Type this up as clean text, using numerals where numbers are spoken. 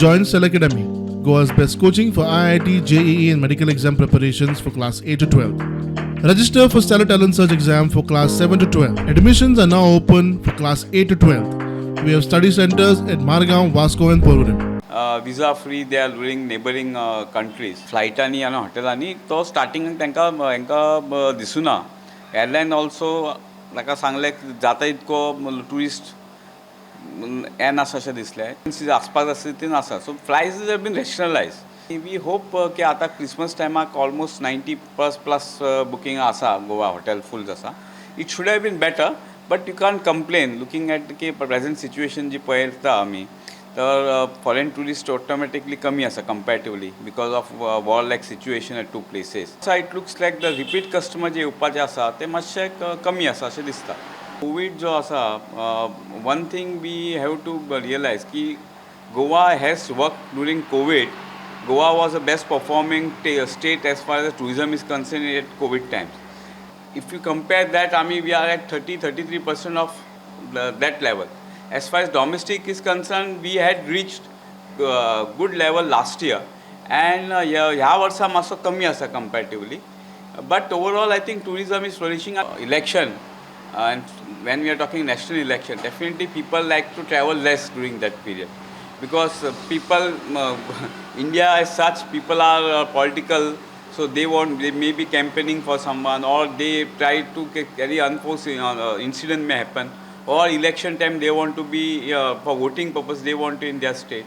Join Cell Academy, Goa's best coaching for IIT, JEE, and medical exam preparations for class 8 to 12. Register for Stellar Talent Search exam for class 7 to 12. Admissions are now open for class 8 to 12. We have study centers at Margao, Vasco, and Porvorim. Visa free, they are ruling neighbouring countries. फ्लायटांनी आनी हॉटेलांनी तो स्टार्टिंगाक तांकां हांकां दिसुना. Airline also ताका सांगलें, जाता इतको tourist येना आसा अशें दिसलें. आसपाक आसता तितून आसा. So flights have been rationalise. We hope की आतां क्रिसमस टायमाक ऑलमोस्ट 90 प्लस प्लस बुकींग आसा. गोवा हॉटेल फूल आसा. It should have been better, but you can't complain looking at की प्रेझेंट सिच्युएशन जी पळयता आमी, तर फॉरेन ट्युरिस्ट ऑटोमॅटिकली कमी आसा comparatively because of war like situation at two places. So it looks like the repeat customer जे येवपाचे आसा ते मातशे कमी आसा अशें दिसता. कोवीड जो आसा, one thing we have to realise की Goa has work during Covid. Goa was the best performing state as far as tourism is concerned at Covid times. If you compare that, I mean, we are at 30 33% of that level. As far as domestic is concerned, we had reached good level last year and ह्या वर्सा मातसो कमी आसा comparatively, but overall I think tourism is flourishing. Election, and when we are talking national election, definitely people like to travel less during that period because people, India as such, people are political, so they may be campaigning for someone or they try to carry unforeseen incident may happen, or election time they want to be for voting purpose they want to in their state.